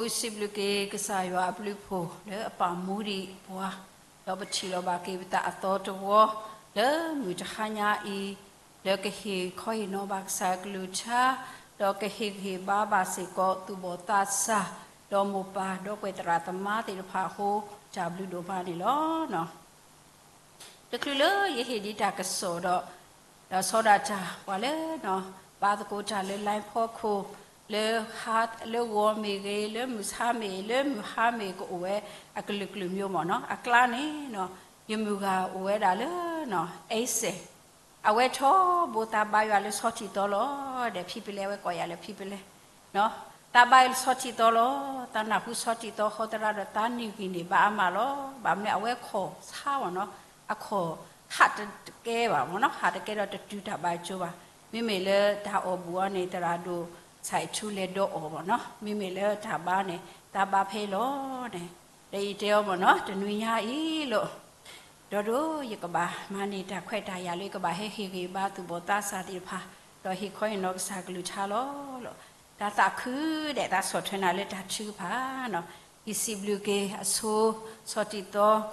ပစံးဘျုးက့ၤကစၢ်ယွၤအဘျုးအဖှိၣ်လၢအပာ်မူဒံးပှၤ, ဒီးပထံၣ်လိာ်ဘၣ်က့ၤပသးအသီတဝီ လၢမုၢ်တဟါညါအံၤ, လၢကဟ့ၣ်ခီဟ့ၣ်နီၤဘၣ်ကစၢ်အကလုၢ်ကထါ, ဒီးကဟ့ၣ်ဂံၢ်ဟ့ၣ်ဘါဘၣ်စ့ၢ်ကီးသူၣ်ဘီၣ်သးစၢ်, ဒီးမိၢ်ပၢ်ဒီပုၢ်ဝဲၢ်သရၣ်သမါသ့ၣ်တဖၣ်အဃိ, တၢ်ဘျုးဒိၣ်မးန့ၣ်လီၤ. တချုးလၢယဟ့ၣ်ဒံးတၢ်ကစီၣ်ဒီး, ဒီးဆီဒၣ်တၢ်ပှၤလၢ ဘါသကိးတၢ်လၢ line ဖီခိၣ်, လၢ, လၢဂီၤမ့ၢ်ဂ့ၤ, လၢမုၢ်ဆါမ့ၢ်, လၢမုၢ်ဟါမ့ၢ် ကအိၣ်ဝဲအကလုာ်ကလုာ်မ့ၢ်မ့ၢ်နီၤ, အကျါန့ၣ်, ယမုၢ်ဂၤအိၣ်ဝဲဒၣ်လၢ, အ့စဲး, အဝဲထီဘိသးဘါယွၤလၢဆီထံးသီလီၤ, ဒီးဖံပလဲ, အဝဲကိးယၤလၢဖံပလဲ သးဘါယွၤလၢဆီထံးသီလီၤ, သးနၢ်ဟူဆီထံးသီဃီသရၣ်ဒီး သးန့ၢ်ဂံၢ်န့ၢ်ဘါအါမးလီၤ. ဘၣ်မနုၤအဝဲခီၣ်ဆါမ့ၢ်နီၤ, အခီၣ်ဟးတကဲဘၣ်မ့ၢ်နီၤ, ဟးတကဲဒီးတတုၤတၢ်ဘါကၠိဘၣ်. မ့မ့ၢ်လၢတၢ်အီၣ်ဘူၣ်အီၤန့ၣ် သရၣ်ဒိၣ်ဆဲးထူလဲၤဒီးအီၣ်မ့ၢ်နီၤ, မ့မ့ၢ်လၢတၢ်ဘါန့ၣ် သးဘါဖဲအံၤလီၤန့ၣ်, ဒီးယတဲအီၤမ့ၢ်နီၤ, တနွံညါအံၤလီၤ ဒီးဒိ ယကဘၣ်မၤန့ၢ်တၢ်ခွဲးတၢ်ယာ်လၢ ယကဘၣ်ဟဲဟ့ၣ်ဂံၢ်ဘါသူၣ်ဘီၣ်သးစၢ်သ့ၣ်တဖၣ်, ဒီးဟ့ၣ်ခီဟ့ၣ်နီၤကစၢ်ကလုၢ်ကထါလီၤ. တၢ်သးခုဒဲး သးဆီၣ်ထွဲနၤလၢတၢ်ထုကဖၣ်နီၤ, ယစံးဘျုးက့ၤအဆိ, ဆီထံးသီ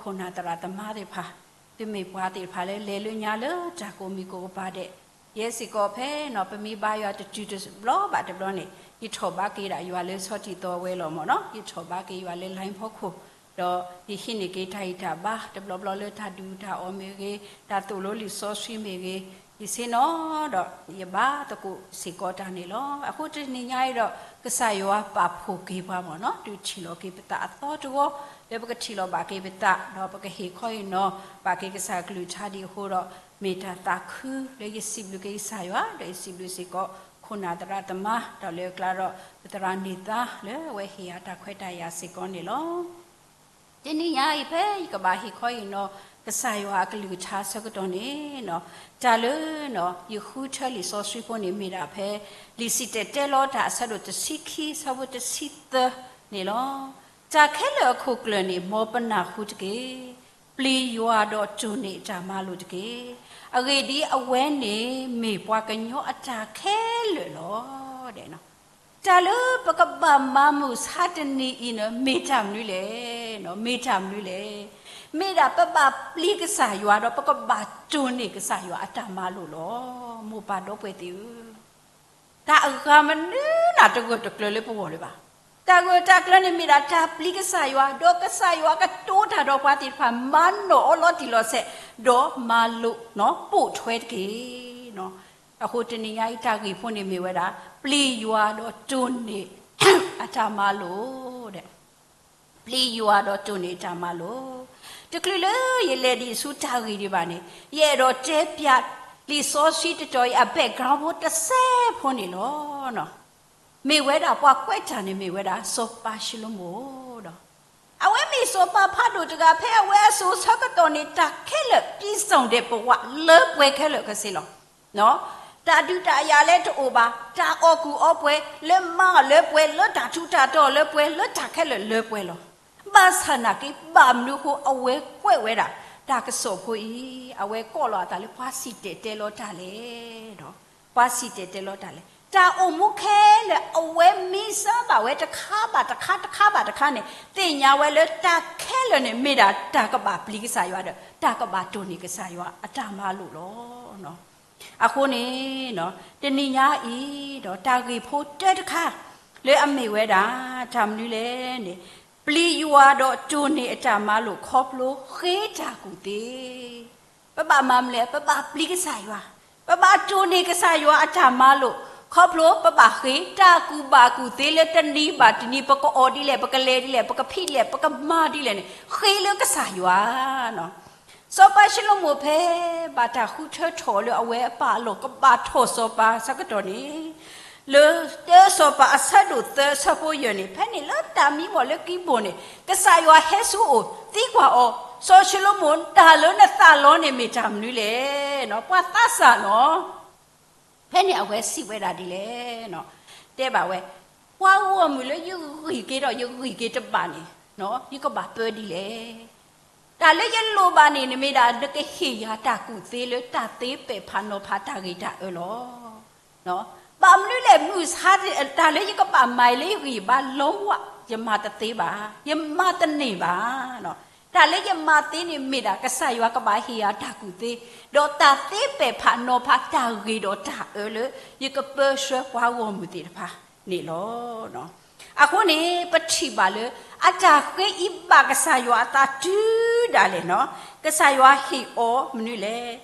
ခိၣ်နၢ်သရၣ်သမါသ့ၣ်တဖၣ်, သုမ့ၢ်ပှၤသ့ၣ်တဖၣ်လၢလဲၤလၢညါလၢတၢ်ကိးမံၤကိးကပၤဒဲး, ယဲစ့ၢ်ကီးဖဲနီၤ ပမ့ၢ်ဘါယွၤတတုၤတဘျီဘၣ်တဘျီန့ၣ် ယထီၣ်ဘါက့ၤဒၣ်ယွၤလၢဆီထံးသီဝဲလီၤမ့ၢ်နီၤ, ယထီၣ်ဘါက့ၤယွၤလၢ line ဖီခိၣ်, ဒီးယဟံးန့ၢ်က့ၤတၢ်ဂံၢ်တၢ်ဘါတဘျီဘျီလၢတၢ်ဒုၣ်တၢ်အီၣ်မ့ၢ်ဂ့ၤ, တၢ်သိၣ်လိလံာ်စီဆှံမ့ၢ်ဂ့ၤ, ယဆ့ၣ်နီၤဒီး ယဘါသကိးစ့ၢ်ကီးတၢ်န့ၣ်လီၤ. အဃိတနံၤညါအံၤဒီး ကစၢ်ယွၤပာ်ဖှိၣ်က့ၤပှၤမ့ၢ်နီၤ, ဒုးထံၣ်လီၤက့ၤပသးအသီတဝီ, လၢပကထံၣ်လိာ်ဘၣ်က့ၤပသး, ဒီးပကဟ့ၣ်ခီဟ့ၣ်နီၤဘၣ်က့ၤကစၢ်ကလုၢ်ကထါဒံးအဃိဒီး, မ့ၢ်တၢ်သးခုလၢယစံးဘျုးက့ၤကစၢ်ယွၤ, ဒီးယစံးဘျုးစ့ၢ်ကီး ခိၣ်နၢ်သရၣ်သမါ, ဒီးလၢအကျါဒီး ပသရၣ်န့ၢ်သါလၢအဝဲဟ့ၣ်ယၤတၢ်ခွဲးတၢ်ယာ်စ့ၢ်ကီးန့ၣ်လီၤ. တနံၤညါအံၤဖဲယကဘၣ်ဟ့ၣ်ခီဟ့ၣ်နီၤ ကစၢ်ယွၤအကလုၢ်ကထါဆၢကတီၢ်န့ၣ်, တၢ်လၢ ယဃုထၢလံာ်စီဆှံဖိန့ၣ်မ့ၢ်ဒၣ်ဖဲ လံာ်စံၣ်တဲၤတဲလီၤတၢ်အဆၢဒိၣ်တဆံခံ ဆၢဖိတဆံသၢန့ၣ်လီၤ. တၢ်ခဲလၢာ်အခိၣ်ကျၢၢ်န့ၣ် မ်ပနၢ်ဟူတက့ၢ်. ပျံၤယွၤဒီးတိၢ်န့ၢ်အတၢ်မၤလိာ်တက့ၢ်. အဂ့ၢ်ဒ်အံၤ, အဝဲန့ၣ်မ့ၢ်ပှၤကညီအတၢ်ခဲလၢာ်လီၤ. တၢ်လၢပကဘၣ်မၤမုာ်ဆါတနံၤအံၤန့ၣ် မ့ၢ်တၢ်မနုၤလဲၣ်, မ့ၢ်တၢ်မနုၤလဲၣ်. မ့ၢ်ဒၣ်ပဘၣ်ပျံၤကစၢ်ယွၤဒီး ပကဘၣ်တိၢ်န့ၢ်ကစၢ်ယွၤအတၢ်မၤလိာ်လီၤ. မိၢ်ပၢ်ဒီပုၢ်ဝဲၢ်သ့ၣ်ဧၢ, တၢ်အဂၤမနုၤနၤတဂၢၢ်တကျၢၤလၢပဂီၢ်လၢၤဘၣ်. တၢ်ဂၢၢ်တၢ်ကျၢၤန့ၣ်မ့ၢ်ဒၣ်တၢ်ပျံၤကစၢ်ယွၤ, ဒီးကစၢ်ယွၤကတိၤတၢ်ဒီးပှၤသ့ၣ်တဖၣ် မၤနီၣ်အီၤလီၤတံၢ်လီၤဆဲး, ဒီးမၤလိာ်ပိာ်ထွဲတက့ၢ်. အဃိတနံၤညါအံၤတၢ်ဂ့ၢ်ဖိန့ၣ်မ့ၢ်ဝဲဒၣ် ပျံၤယွၤဒီးတိၢ်န့ၢ်အတၢ်မၤလိာ် ပျံၤယွၤဒီးတိၢ်န့ၢ်အတၢ်မၤလိာ်. တချုးလၢယလဲၤဒံးဆူတၢ်ဂ့ၢ်ဒံးဘၣ်န့ၣ်, ယအဲၣ်ဒိးတဲပၠးလံာ်စီဆှံတတီၤအံၤအ background ဖိတစဲးဖိန့ၣ်လီၤ. မ့ၢ်ဝဲဒၣ်ပှၤကွဲးတၢ်န့ၣ်မ့ၢ်ဝဲဒၣ်စီၤပၤၡလိၤမိၣ်ဒီး အဝဲမ့ၢ်စီၤပၤဖးဒိၣ်တဂၤ ဖဲအဝဲအစိၤဆၢကတီၢ်န့ၣ် တၢ်ခဲလၢာ် ပံစုံဒဲးပဝးလၢပှဲၤခဲလၢာ်ခဲဆ့လီၤ. တၢ်ဒုးတၢ်ယၤလၢတအိၣ်ဘၣ်, တၢ်အီၣ်ကူၣ်အီပှဲၤလၢမါလၢပှဲၤ, လၢတၢ်ထူးတၢ်တီၤလၢပှဲၤ, လၢတၢ်ခဲလၢာ်လၢပှဲၤလီၤ. ဘၣ်ဆၣ်နာ်က့ ဘၣ်မနုၤအဃိအဝဲကွဲးဝဲဒၣ် တၢ်ကစီၣ်ဖိအံၤ, အဝဲကိးလီၤအသးလၢပှၤစံၣ်တဲၤတဲလီၤတၢ်လဲၣ်ဒီး ပှၤစံၣ်တဲၤတဲလီၤတၢ်လဲၣ်. တၢ်အိၣ်မူခဲလၢာ် အဝဲမံစၢဘၣ်ဝဲတခါဘၣ်တခါ တခါဘၣ်တခါန့ၣ် သ့ၣ်ညါဝဲလၢတၢ်ခဲလၢာ်န့ၣ် မ့ၢ်ဒၣ်တၢ်ကဘၣ်ပျံၤကစၢ်ယွၤဒီး တၢ်ကဘၣ်တိၢ်န့ၢ်ကစၢ်ယွၤအတၢ်မၤလိာ်လီၤ. အဃိန့ၣ် တနံၤညါအံၤဒီး တၢ်ဂ့ၢ်ဖိတၢတခါ လၢအမ့ၢ်ဝဲဒၣ် တၢ်မနုၤလဲၣ်န့ၣ်, ပျံၤယွၤဒီးတိၢ်န့ၢ်အတၢ်မၤလိာ် ခီဖျိဃ့တၢ်ကူၣ်သ့ ပဘၣ်မၤမနုၤလဲၣ်, ပဘၣ်ပျံၤကစၢ်ယွၤ, ပဘၣ်တိၢ်န့ၢ်ကစၢ်ယွၤအတၢ်မၤလိာ်, ခီဖျိပဘၣ်ဃ့တၢ်ကူၣ်ဘၣ်ကူၣ်သ့လၢတနံၤဘၣ်တနံၤ ပကအီၣ်ဒ်လဲၣ်, ပကလဲၤဒ်လဲၣ်, ပကဖံးဒ်လဲၣ်, ပကမၤဒ်လဲၣ်န့ၣ် ဃ့လၢကစၢ်ယွၤ. စီၤပၤၡလိၤမိၣ်ဖဲ ဘၣ်တၢ်ဃုထၢထီၣ်အီၤလၢအဝဲအပၢ်အလီၢ် ကဘၣ်ထီၣ်စီၤပၤဆၢကတီၢ်န့ၣ် လၢတၢစီၤပၤအဆၢဒိၣ်သၢအဆၢဖိယဲၢ်န့ၣ် ဖဲန့ၣ်လၢတၢ်မံမီၢ်လၢကံဘိၣ်န့ၣ် ကစၢ်ယွၤဟဲဆူအအိၣ်သံကွၢ်အီၤ, စီၤၡလိၤမိၣ် တၢ်လၢနသးလီန့ၣ်မ့ၢ်တၢ်မနုၤလဲၣ်. ပှၤသးစၢ်နီၤ ဖဲန့ၣ်အဝဲစံးဝဲဒၣ်ဒ်လဲၣ်, တဲဘၣ်ဝဲ, ပှၤဂီၢ်မုၢ်လၢယဂံၢ်က့ၤဒီးယဂံၢ်က့ၤတဘၣ်န့ၣ် ယကဘၣ်ပၢဒ်လဲၣ်. တၢ်လၢယလိၣ်ဘၣ်န့ၣ် နမ့ၢ်ဒၣ်နကဟ့ၣ်ယၤတၢ်ကူၣ်သ့လၢတၢ်သ့ပဲာ်ဖးနီၤဖးတၢ်ဂ့ၤတၢ်အၢလီၤ. ဘၣ်မနုၤလဲၣ် မုၢ်ဆါတၢ်လၢယကဘၣ်မၤလၢယဂံၢ်ဘါလီၤဝဲ ယမၤတသ့ဘၣ်, ယမၤတန့ၢ်ဘၣ်. တၢ်လၢယမၤသ့န့ၣ်မ့ၢ်ဒၣ် ကစၢ်ယွၤကဘၣ်ဟ့ၣ်ယၤတၢ်ကူၣ်သ့, ဒီးတၢ်သ့ပဲာ်ဖးနီၤဖးတၢ်ဂ့ၤဒီးတၢ်အၢလၢ ယကပၢဆှၢပှၤဂီၢ်မုၢ်သ့ၣ်တဖၣ်န့ၣ်လီၤ. အဃိန့ၣ် ပထံၣ်ဘၣ်လၢ အတၢ်ဃ့အံၤဘၣ်ကစၢ်ယွၤအသးတုၤဒၣ်လဲာ်နီၤ, ကစၢ်ယွၤဟ့ၣ်အီၤမနုၤလဲၣ်.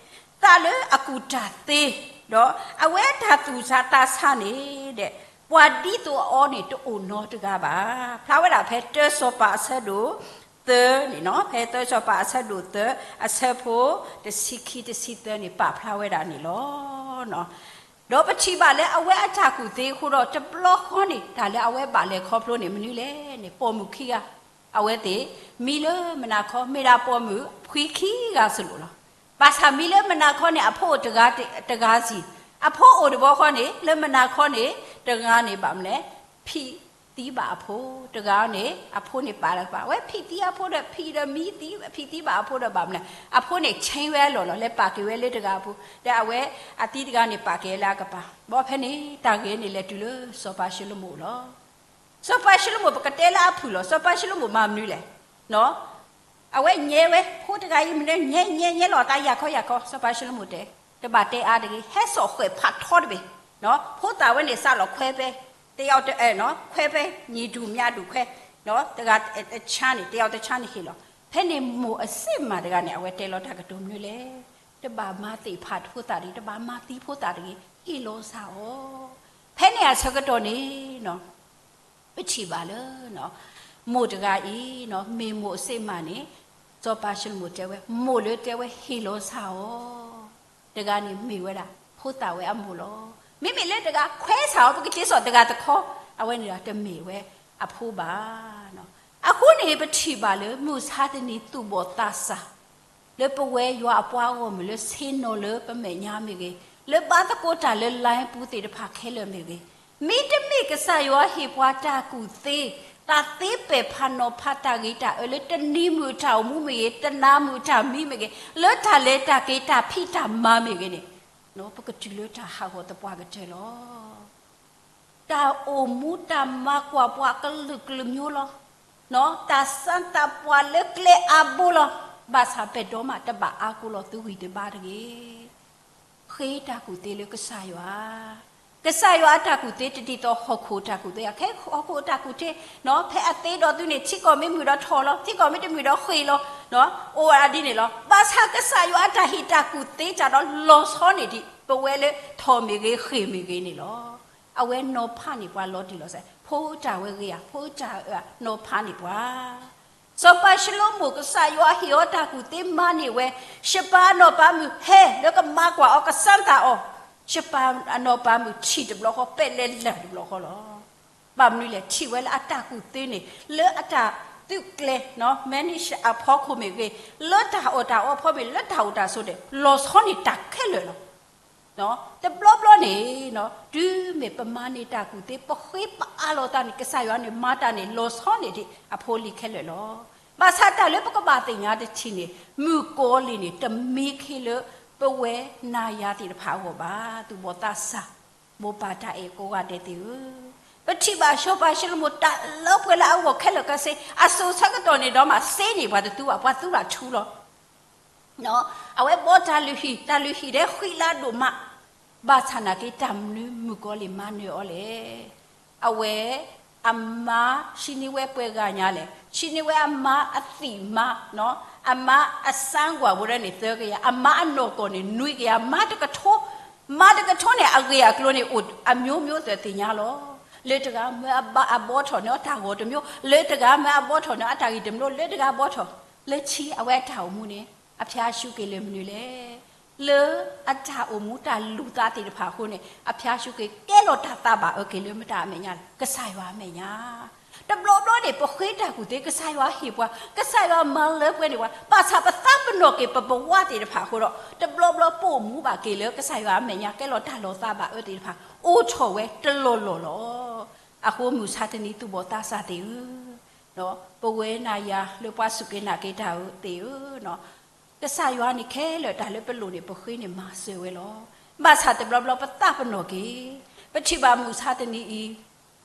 သးလၢအကူၣ်တၢ်သ့, ဒီးအဝဲအတၢ်သူၣ်ဆးသးဆးန့ၣ်ဒီး ပှၤဒ်သိးအီၤန့ၣ် တအိၣ်နီတဂၤဘၣ်. ဖျါဝဲဒၣ်ဖဲတၢစီၤပၤအဆၢဒိၣ်သၢန့ၣ်နီၤ, ဖဲတၢစီၤပၤအဆၢဒိၣ်သၢ အဆၢဖိတဆံခံ တဆံသၢန့ၣ် ပာ်ဖျါဝဲဒၣ်န့ၣ်လီၤ. ဒီးပထံၣ်ဘၣ်လၢအဝဲအတၢ်ကူၣ်သ့အဃိဒီး တဘျီဃီန့ၣ် တၢ်လၢအဝဲဘၣ်လဲၤခီဖျိန့ၣ် မနုၤလဲၣ်န့ၣ် ပိာ်မုၣ်ခံဂၤ, အဝဲသ့ၣ်မံလၢမုၢ်နၤခီ မ့ၢ်ဒၣ်ပိာ်မုၣ်ဖှံခံဂၤစလိာ်လီၤ. ဘၣ်ဆၣ်မံလၢမုၢ်နၤခီန့ၣ် အဖိအိၣ်တဂၤ, တဂၤစံၣ်, အဖိအိၣ်တဘျီဃီန့ၣ် လၢမုၢ်နၤခီန့ၣ် တဂၤန့ၣ်ဘၣ်မနုၤလဲၣ်, ဖံးသံဘၣ်အဖိ, တဂၤန့ၣ် အဖိန့ၣ်ပာ်လၢကပၤ, အဝဲဖံးသံအဖိဒီး ဖံးဒီးမံသံ, ဖံးသံဘၣ်အဖိဒီးဘၣ်မနုၤလဲၣ်, အဖိန့ၣ် change ဝဲအလီၢ်လီၤ, လဲၤပာ်က့ၤဝဲလၢတဂၤအပူၤ, ဒီးအဝဲအသံတဂၤန့ၣ် ပာ်က့ၤလၢအကပၤ, ဘီဖဲန့ၣ် တၢ်ဂ့ၢ်န့ၣ်လဲၤတုၤလၢစီၤပၤၡလိၤမိၣ်လီၤ. စီၤပၤၡလိၤမိၣ် ပကတဲလၢအဖုၣ်လီၤ, စီၤပၤၡလိၤမိၣ်မၤမနုၤလဲၣ်. အဝဲညဲဝဲ ဖိတဂၤအံၤမနုၤ ညဲညဲညဲလီၤသးယၤခီယၤခီ, စီၤပၤၡလိၤမိၣ်တဲ, တဘၣ်တဲအါတဂ့ၤ, ဟဲစိာ်ဃဲၣ်ဖးထီတဘ့ၣ်, ဖိသၣ်ဝဲန့ၣ် စးလီၤခွဲပဲ, တယတအဲၣ်, ခွဲပဲ, ညံၣ်ဒူၣ်မၠးဒူၣ်ခွဲ, တဂၤတဆါန့ၣ် တယတဆါန့ၣ်ဟ့ၣ်လီၤ. ဖဲန့ၣ်မိၢ်အစ့ၢ်မးတဂၤန့ၣ် အဝဲတဲလီၤတၢ်ကတိၤမနုၤလဲၣ်, တဘၣ်မၤသ့ၣ်ဖးဖိသၣ်တဂ့ၤ, တဘၣ်မၤသံဖိသၣ်တဂ့ၤ, ဟ့ၣ်လီၤစၢ်အီၤ. ဖဲန့ၣ်အဆၢကတီၢ်န့ၣ် ပထံၣ်ဘၣ်လၢ မိၢ်တဂၤအံၤ မ့ၢ်မိၢ်အစ့ၢ်မးန့ၣ် စီၤပၤၡလိၤမိၣ်တဲဝဲ မိၢ်လၢတဲဝဲဟ့ၣ်လီၤစၢ်အီၤ တဂၤန့ၣ်မ့ၢ်ဝဲဒၣ် ဖိသၣ်ဝဲအမိၢ်လီၤ. မ့မ့ၢ်လၢတဂၤခွဲးစၢ်အီၤ ပကစ့စိာ်တဂၤတခီ အဝဲန့ၣ်ဒီးတမ့ၢ်ဝဲအဖိဘၣ်. အဃိန့ၣ် ပထံၣ်ဘၣ်လၢမုၢ်ဆါတနံၤသူၣ်ဘီၣ်သးစၢ် လၢပဝဲယွၤအပှၤဂီၢ်မုၢ်လၢဆ့ၣ်နီၤလၢပမဲာ်ညါမ့ၢ်ဂ့ၤ, လၢဘါသကိးတၢ်လၢ line ပူၤသ့ၣ်တဖၣ်ခဲလၢာ်မ့ၢ်ဂ့ၤ, မ့တမ့ၢ်ကစၢ်ယွၤဟ့ၣ်ပှၤတၢ်ကူၣ်သ့, တၢ်သ့ပဲာ်ဖးနီၤဖးတၢ်ဂ့ၤတၢ်အၢလၢတနံၤမုၢ်တၢ်အိၣ်မူမ့ၢ်ဂ့ၤ, တနၤမုၢ်တၢ်မံမ့ၢ်ဂ့ၤ, လၢတၢ်လဲၤတၢ်က့ၤတၢ်ဖံးတၢ်မၤမ့ၢ်ဂ့ၤန့ၣ်, ပကတုၤလၢတၢ်ဟးဂီၤသပှၢ်ကတၢၢ်လီၤ. တၢ်အိၣ်မူတၢ်မၤကွၢ်ပှၤကလုာ်ကလုာ်မျိုးလီၤ. တၢ်စၢ်တၢ်ပှၤလၢကျဲအါဘိလီၤ. ဘၣ်ဆၣ်ပဲာ်ဒိၣ်မးတဘၣ်အါကိလီၤသုဂံၢ်တဘါတဂ့ၤ. ဃ့တၢ်ကူၣ်သ့လၢကစၢ်ယွၤ, ကစၢ်ယွၤအတၢ်ကူၣ်သ့တဒ်သိးဟီၣ်ခိၣ်တၢ်ကူၣ်သ့ဧါ. ခဲဟီၣ်ခိၣ်တၢ်ကူၣ်သ့, ဖဲအသ့ဒီးသုန့ၣ် ထံကီၢ်မ့ၢ်မုာ်ဒီးထီၣ်လီၤ, ထံကီၢ်မ့ၢ်တမုာ်ဒီးဃ့ၢ်လီၤ, အိၣ်ဝဲဒၣ်ဒ်န့ၣ်လီၤ. ဘၣ်ဆၣ်ကစၢ်ယွၤအတၢ်ဟ့ၣ်တၢ်ကူၣ်သ့တၢ်ဒီးလီၤဆီန့ၢ်ဒံး ပဝဲလၢထီၣ်မ့ၢ်ဂ့ၤဃ့ၢ်မ့ၢ်ဂ့ၤန့ၣ်လီၤ. အဝဲနီၤဖးန့ၢ်ပှၤလီၤတံၢ်လီၤဆဲး, ဖိတၢ်ဝဲဂ့ၤဧါ, ဖိတၢ်အၢဧါ, နီၤဖးန့ၢ်ပှၤ စီၤပၤၡလိမိၣ် ကစၢ်ယွၤဟ့ၣ်အီၤတၢ်ကူၣ်သ့မၤန့ၢ်ဝဲ, ၡပၤအနီၢ်ပၤမုၣ်ဟဲလၢကမၤကွၢ်အီၤ ကစၢ်သးအီၤ, ၡပၤအနီၢ်ပၤမုၣ်ထံၣ်တဘျီဃီ ပဲာ်လဲၤလၢ်တဘျီဃီလီၤ. ဘၣ်မနုၤလဲၣ်, ထံၣ်ဝဲလၢအတၢ်ကူၣ်သ့န့ၣ် လၢအတၢ်သုးကျဲၤ မနုၤအဖီခိၣ်မ့ၢ်ဂ့ၤ, လၢတၢ်အီၣ်တၢ်အီအဖီမ့ၢ်ဂ့ၤ, လၢတၢ်အိၣ်တၢ်ဆိးန့ၣ် လီၤဆီန့ၢ်တၢ်ခဲလၢာ်လီၤ. တဘျီဘျီန့ၣ် တုၤမ့ၢ်ပမၤန့ၢ်တၢ်ကူၣ်သ့ ပဃ့ပအးလီၤသးန့ၣ် ကစၢ်ယွၤန့ၣ် မၤတၢ်န့ၣ် လီၤဆီန့ၢ်ဒံးအဖိအလံၤခဲလၢာ်လီၤ. ဘၣ်ဆၣ်တၢ်လၢပကဘၣ်သ့ၣ်ညါတထံၣ်န့ၣ် မုၣ်ကီၤလံၢ်န့ၣ် တမံခ့လၢပဝဲနၤယၤသ့ၣ်တဖၣ်အဂီၢ်ဘၣ်. သူၣ်ဘီၣ်သးစၢ် မိၢ်ပၢ်တၢ်အဲၣ်ကိးဂၤဒဲးသ့ၣ်ဧၢ, ပထံၣ်ဘၣ်စီၤပၤၡလိမိၣ်တၢ်လၢပှဲၤလၢအဂီၢ်ခဲလၢာ်ခဲဆ့, အစိၤဆၢကတီၢ်န့ၣ်ဒီးမး စ့န့ၢ်ပှၤတသူဘၣ်, ပှၤသူလၢထူလီၤ. အဝဲဘီတၢ်လုၢ်ဟံၣ်, တၢ်လုၢ်ဟံၣ်ဒဲးဃံလၤဒိၣ်မး, ဘၣ်ဆၣ်နာ်က့ တၢ်မနုၤမုၣ်ကီၤလံၢ်မၤနၢၤအီၤလဲၣ်. အဝဲ အမါဆံးန့ၢ်ဝဲပှဲၤဂၤညါလဲၣ်, ဆံးန့ၢ်ဝဲအမါအသံၣ်မါ, အမါအစၢ်ကွၢ်ဝဲဒၣ်န့ၣ်သၢကယၤ, အမါအနီၢ်ကီၢ်န့ၣ်နွံကယၤ, မါတကထိ, မါတကထိန့ၣ် အဂ့ၢ်အကျိၤန့ၣ် အိၣ်အမျိုးမျိုးသ့ၣ်ညါလီၤ. လၢတဂၤမၢအဘီထီၣ်န့ၣ် အတၢ်ဂီၤတမျိုး, လၢတဂၤမၢအဘီထီၣ်န့ၣ် အတၢ်ဂ့ၢ်တမျိုး, လၢတဂၤဘီထီၣ်, လၢဆံးအဝဲအတၢ်အိၣ်မူန့ၣ် အဖျါဆူက့ၤလၢမနုၤလဲၣ်. လၢအတၢ်အိၣ်မူတၢ်လူၤသးသ့ၣ်တဖၣ်အဃိန့ၣ် အဖျါဆူက့ၤကဲလီၤတၢ်သးဘၣ်အၢက့ၤလၢမတၤအမဲာ်ညါလဲၣ်, ကစၢ်ယွၤအမဲာ်ညါ. တဘျီဘျီန့ၣ် ပဃ့တၢ်ကူၣ်သ့ ကစၢ်ယွၤဟ့ၣ်ပှၤ, ကစၢ်ယွၤမၤလၢပှဲၤန့ၢ်ပှၤ, ဘၣ်ဆၣ်ပသးပနီၣ်က့ၤပပဝါသ့ၣ်တဖၣ်အဃိဒီး တဘျီဘျီပအိၣ်မူဘၣ်က့ၤလၢကစၢ်ယွၤအမဲာ်ညါ ကဲလီၤတၢ်လီၤသးဘၣ်အၢသ့ၣ်တဖၣ် အိၣ်ထီၣ်ဝဲတလီၢ်လီၢ်လီၤ. အဃိမုၢ်ဆါတနံၤသူၣ်ဘီၣ်သးစၢ်သ့ၣ်ဧၢ, ပဝဲနၤယၤလၢပှၤစူၢ်က့ၤနာ်က့ၤတၢ်သ့ၣ်ဧၢ, ကစၢ်ယွၤန့ၣ်ခဲလၢာ်တၢ်လၢပလိၣ်န့ၣ် ပဃ့န့ၣ်မၤစၢၤဝဲလီၤ. ဘၣ်ဆၣ်တဘျီဘျီပသးပနီၣ်က့ၤ, ပထံၣ်ဘၣ်မုၢ်ဆါတနံၤအံၤ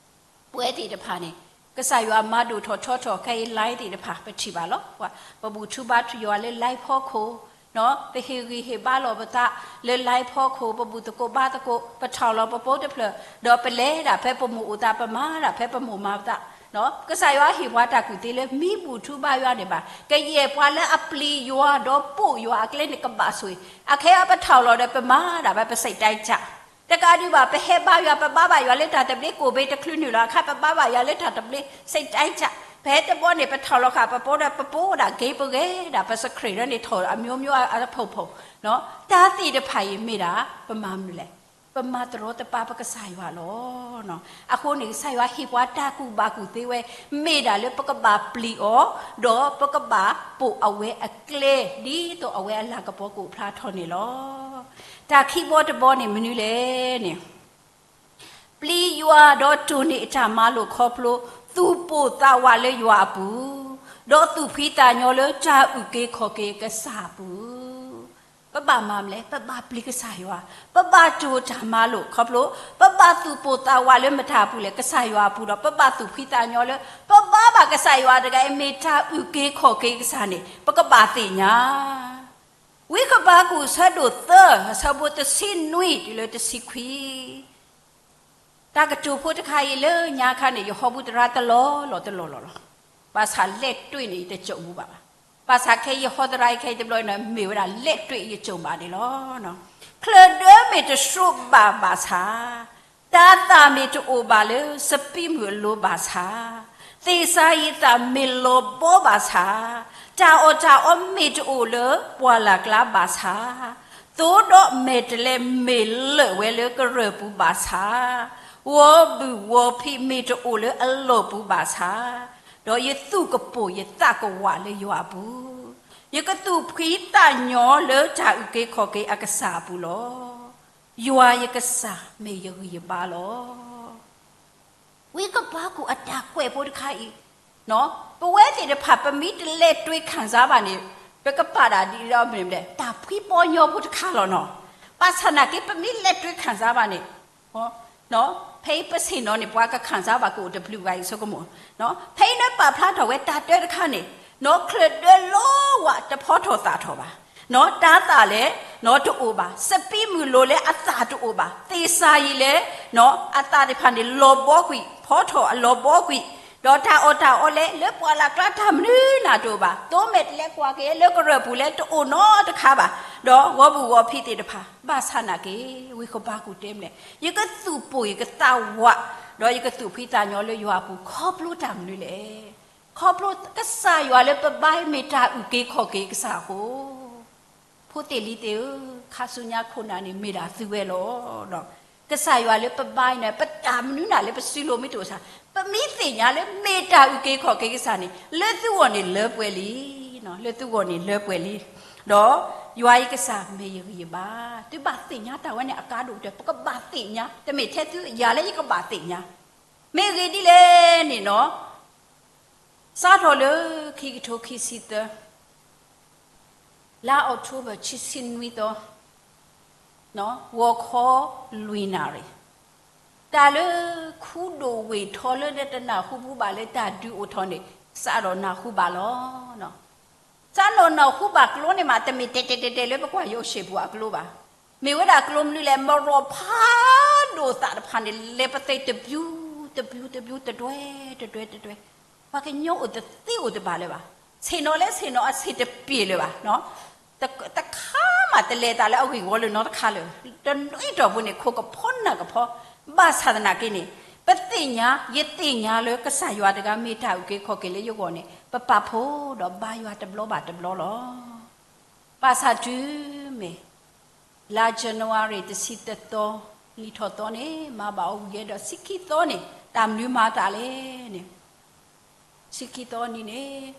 ပဝဲသ့ၣ်တဖၣ်န့ၣ် ကစၢ်ယွၤမၤဒိၣ်ထီၣ်ထီထီၣ် ခဲအံၤ line သ့ၣ်တဖၣ် ပထံၣ်ဘၣ်လီၤ. ပဘူၣ်ထူဘါထူယွၤလၢ line ဖီခိၣ်, ပဟ့ၣ်ဂံၢ်ဟ့ၣ်ဘါလိာ်ပသးလၢ line ဖီခိၣ်, ပဘူၣ်သကိးဘါသကိး, ပထီၣ်လီၤပပိတဖျၢၣ်, ဒီးပလဲၤဒၣ်ဖဲပမိၢ်အိၣ်သး, ပမၤဒၣ်ဖဲပမိၢ်မၤပသး. ကစၢ်ယွၤဟ့ၣ်ပှၤတၢ်ကူၣ်သ့လၢ မ့ၢ်ဘူၣ်ထူဘါယွၤန့ၣ်ဘၣ်, ကယဲၢ်ပှၤလၢအပျံၤယွၤဒီးပိာ်ယွၤအကျဲန့ၣ် ကဘၣ်ဆိၣ်ဂ့ၤ. အခဲအံၤပထီၣ်လီၤဒီး ပမၤဒၣ်ဖဲပစိတ်တိုင်းကျ, တကးဒံးဘၣ် ပဟဲဘါယွၤ, ပဘါဘၣ်ယွၤလၢတၢ်သဘျ့ကိၣ်ဘ့ၣ်တချုးနုာ်လီၤအခါ, ပဘါဘၣ်ယွၤလၢတၢ်သဘျ့စိတ်တိုင်းကျ, ဖဲတဘျီန့ၣ် ပထီၣ်လီၤဃာ်ပပိဒီး ပပိဒၣ်ဂ့ၤပဂ့ၤဒၣ် ပscreenန့ၣ် ထီၣ်အမျိုးမျိုးအဖုံဖုံ, တၢ်သ့ၣ်တဖၣ်အံၤမ့ၢ်ဒၣ် ပမၤမနုၤလဲၣ်, ပမၤတရီတပါပကစၢ်ယွၤလီၤ. အဃိန့ၣ် ကစၢ်ယွၤဟ့ၣ်ပှၤတၢ်ကူၣ်ဘၣ်ကူၣ်သ့ဝဲ, မ့ၢ်ဒၣ်လၢပကဘၣ်ပျံၤအီၤ, ဒီးပကဘၣ်ပိာ်အဝဲအကျဲ ဒ်သိးအဝဲအလၤကပီၤကအိၣ်ဖျါထီၣ်န့ၣ်လီၤ. တၢ်ခံဘီတဘီန့ၣ်မနုၤလဲၣ်န့ၣ် ပျံၤယွၤဒီးတိၢ်န့ၢ်အတၢ်မၤလိာ်ခီဖျိ သူၣ်ပိၢ်သးဝးလၢယွၤအပူၤ, ဒီးသူၣ်ဖှံသးညီလၢတၢ်အုၣ်က့ၤခီၣ်က့ၤကစၢ်အပူၤ. ပဘၣ်မၤမနုၤလဲၣ်, ပဘၣ်ပျံၤကစၢ်ယွၤ, ပဘၣ်တိၢ်တၢ်မၤလိာ်ခီဖျိ, ပဘၣ်သူၣ်ပိၢ်သးဝးလၢမတၤအပူၤလဲၣ်, ကစၢ်ယွၤအပူၤဒီး ပဘၣ်သူၣ်ဖှံသးညီလၢ ပဘါဘၣ်ကစၢ်ယွၤတဂၤအံၤ မ့ၢ်တၢ်အုၣ်က့ၤခီၣ်က့ၤကစၢ်န့ၣ် ပကဘၣ်သ့ၣ်ညါ ဝံဃဘးကူာ်အဆၢဒိၣ်သၢ အဆၢဖိတဆံနွံတုၤလၢတဆံခွံ, တၢ်ကတိၤဖိတခါအံၤလၢညါခါန့ၣ် ယဟီဘူးသရၣ်တလီၢ်လီၢ်တလီၢ်လီၢ်လီၤ. ဘၣ်ဆၣ်လဲၣ်တွ့ၣ်န့ၣ် ယတစိာ်ဘူးဘၣ်ဘၣ်. ဘၣ်ဆၣ်ခဲအံၤယဟီသရၣ်အံၤခဲအံၤတဘျီန့ၣ် မ့ၢ်ဝဲဒၣ်လဲၣ်တွ့ၣ်ယစိာ်ဘၣ်န့ၣ်လီၤ. ချၢၣ်ဒၢမ့ၢ်တဆှိးဘၣ်ဘၣ်ဆၣ်, တၤသၣ်မ့ၢ်တအိၣ်ဘၣ်လၢစပံးမုၢ်အလိၤဘၣ်ဆၣ်, သ့ၣ်စၤယံးသၣ်မ့ၢ်လီၤဘီဘၣ်ဆၣ်, တၢ်အီၣ်တၢ်အီမ့ၢ်တအိၣ်လၢပှၢ်လၢ်ကျါဘၣ်ဆၣ်, သိဒီးမဲာ်တဲးလဲးမ့ၢ်လၢာ်ဝဲလၢကရၢၢ်ပူၤဘၣ်ဆၣ်, ဂီၤဘူၣ်ဂီၤဖံးမ့ၢ်တအိၣ်လၢအလီၢ်ပူၤဘၣ်ဆၣ်, ဒီးယသူၣ်ကပိာ်ယသးကဝးလၢယွၤအပူၤ, ယကသူၣ်ဖှံသးညီလၢတၢ်အုၣ်က့ၤခီၣ်က့ၤအကစၢ်အပူၤလီၤ. ယွၤယကစၢ်မ့ၢ်ယဂံၢ်ယဘါလီၤ. ဝံဃဘးကူာ်အတၢ်ကွဲးဖိတခါအံၤ, ပဝဲသ့ၣ်တဖၣ် ပမ့ၢ်တလဲၤတွ့ခံစားဘၣ်န့ၣ် ပကပာ်ဒၣ်ဒ်အမ့ၢ် တၢ်ဖှံပီညီဖိတခါလီၤနီၤ. ဘၣ်ဆၣ်နာ်က့ ပမ့ၢ်လဲၤတွ့ခံစားဘၣ်န့ၣ် ဖဲအံၤပဆ့ၣ်နီၤန့ၣ် ပှၤကခံစားဘၣ်ကအိၣ်တဘျုးဂၤအံၤ ဆိကမိၣ်, ဖဲအံၤန့ၣ်ပာ်ဖျါထီၣ်ဝဲတၢ်တၢတခါန့ၣ်, နီၢ်ချၢၣ်ဒၢလီဝးတဖီထီၣ်သၣ်ထီၣ်ဘၣ်, နီၢ်တၤသၣ်လဲၣ် နီၢ်တအိၣ်ဘၣ်, စပံးမုၢ်လိၤလၢအသၣ်တအိၣ်ဘၣ်, သ့ၣ်စၤယံးလဲၣ် နီၢ်အသၣ်သ့ၣ်တဖၣ်န့ၣ် လီၤဘီကွံာ် ဖီထီၣ်အလီၤဘီကွံာ်, ဒီးတၢ်အီၣ်တၢ်အီလဲၣ် လၢပှၢ်လၢ်ကျါတၢ်မနုၤနၤတအိၣ်ဘၣ်, သိမဲာ်တဲးလဲးကွၢ်က့ၤလၢကရၢၢ်ပူၤလဲၣ် တအိၣ်နီတခါဘၣ်, ဒီးဂီၤဘူၣ်ဂီၤဖံးသ့ၣ်တဖၣ်, ဘၣ်ဆၣ်နာ်က့ ဝံဃဘးကူာ်တဲမ့ၢ်လဲၣ်, ယကသူၣ်ပိာ်ယကသးဝး, ဒီးယကသူၣ်ဖှံသးညီလၢယွၤအပူၤ ခီဖျိတၢ်မနုၤလဲၣ်. ခီဖျိကစၢ်ယွၤလၢပဘါအံၤမ့ၢ်တၢ်အုၣ်က့ၤခီၣ်က့ၤကစၢ်အဃိ, ဖိသ့ၣ်လံၤသ့ၣ်ဧၢ, ခါဆူညါခိၣ်နၢ်န့ၣ်မ့ၢ်ဒၣ်သုဝဲလီၤ. ကစၢ်ယွၤလၢပဘါအံၤန့ၣ် ပတၢ်မနုၤနၤလၢပစုလိၤမ့ၢ်တအိၣ်ဆၣ်, ပမ့ၢ်သ့ၣ်ညါလၢမ့ၢ်တၢ်အုၣ်က့ၤခီၣ်က့ၤကစၢ်န့ၣ် လၢသုဂီၢ်န့ၣ်လၢပှဲၤလံ, လၢသုဂီၢ်န့ၣ်လၢပှဲၤလံ, ဒီးယွၤယကစၢ်မ့ၢ်ယဂံၢ်ယဘါ, သုဘၣ်သ့ၣ်ညါတၢ်ဝဲန့ၣ်အကါဒိၣ်ကတၢၢ်, ပကဘၣ်သ့ၣ်ညါ, တမ့ၢ်ထဲသုယၤလၢယကဘၣ်သ့ၣ်ညါ, မ့ၢ်ဂ့ၢ်ဒ်လဲၣ်န့ၣ်နီၤ, စးထီၣ်လၢခံကထိခံဆံသၢ, လါအီးကထိဘၢၣ် ခံဆံနွံသီ, ဂီၤခီလွံၢ်နၣ်ရံၣ်, တၢ်လၢခူဒိၣ်ဝ့ၢ်ထီလၢတနၢ်ဟူဘူးဘၣ်လၢတၢ်ဒုးအိၣ်ထီၣ်န့ၣ် စးထီၣ်နၢ်ဟူဘၣ်လီၤ. စးထီၣ်နၢ်ဟူဘၣ်ကျိန့ၣ်မး တမ့ၢ်တဲတဲတဲတဲလၢပကွၢ်ယိၤၡ့ၣ်ပူၤအကျိဘၣ်. မ့ၢ်ဝဲဒၣ်ကျိမနုၤလဲၣ်, မရီၣ်ဖးဒိၣ်သၣ်တဖၣ်န့ၣ် လဲၤပသ့တပျူၤတပျူၤတပျူၤ တဒွဲတဒွဲတဒွဲ, ပှၤကညီအိၣ်တသ့အိၣ်တဘၣ်လၢၤဘၣ်. ဆ့ၣ်နီၤလၢဆ့ၣ်နီၤအဆ့ၣ်တပျ့ၤလၢၤဘၣ်. တခါမးတလဲၤသးလၢအဂ့ၢ်ဂီၤလၢၤနီတခါလၢၤ. တနွံအတီၢ်ပူၤန့ၣ် ခိၣ်ကဖီနၢ်ကဖီ, ဘၣ်ဆၣ်သနာ်က့န့ၣ် ပသ့ၣ်ညါ ယသ့ၣ်ညါလၢကစၢ်ယွၤတဂၤမ့ၢ်တၢ်အုၣ်က့ၤခီၣ်က့ၤလၢယဂီၢ်န့ၣ် ပပာ်ဖှိၣ်ဒီးဘါယွၤတဘျီဘၣ်တဘျီလီၤ. ဘၣ်ဆၣ်တုၤမ့ၢ် လါ January တဆံတသီ နံၣ်ထီၣ်သီန့ၣ် မၤဘၣ်အီၤဝံၤယဲဒီး ဆံခံသီန့ၣ် တၢ်မနုၤမၤသးလဲၣ်န့ၣ်, ဆံခံသီနံၤန့ၣ်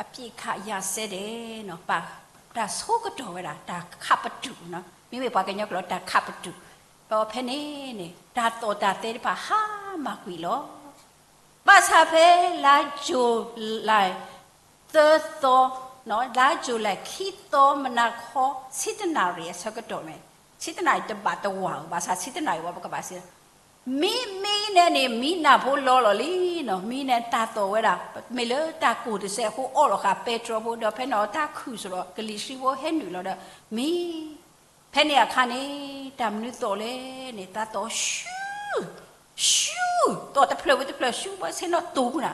အပစ်အခတ်ရပ်စဲတယ်နီၤ, ပာ်တၢ်ဆိကတီၢ်ဝဲဒၣ် တၢ်ခးပတုာ်နီၤ, မ့မ့ၢ်ပှၤကညီကျိာ် တၢ်ခးပတုာ်, ဒီးဖဲန့ၣ်န့ၣ် တၢ်သီၣ်တၢ်သဲတဖၣ်ဟါမၢ်ကွံာ်လီၤ. ဘၣ်ဆၣ်ဖဲလါ July သၢသီ, လါ July ခံသီ မနၤခီ ဆံတနၣ်ရံၣ်အဆၢကတီၢ်န့ၣ်, ဆံတနၣ်ရံၣ်တဘၣ်တဝာ်ဧိၤ, ဘၣ်ဆၣ်ဆံတနၣ်ရံၣ်ဝဲပကဘၣ်စံး မံမံန့ၣ်န့ၣ် မံနၢ်ဖိလီၤလီၤလံနီၤ, မံန့ၣ်တၢ်သီၣ်ဝဲဒၣ်, မ့ၢ်လၢတၢ်ကိၢ်တစဲးအဃိအီၣ်လီၤဃာ်ပဲတြီဖိ, ဒီးဖဲန့ၣ်အီၤတၢ်ခုၣ်စ့ၢ်ဒီး ကလံၤဆှံဖိဟဲနုာ်လီၤဒီး မံ ဖဲန့ၣ်အခါန့ၣ် တၢ်မနုၤသီၣ်လဲၣ်န့ၣ် တၢ်သီၣ်ရှူ ရှူ သီၣ်တဖျၢၣ်ဝံၤတဖျၢၣ် ရှူဝဲဆ့ၣ်နီၤတူၢ်နၤ,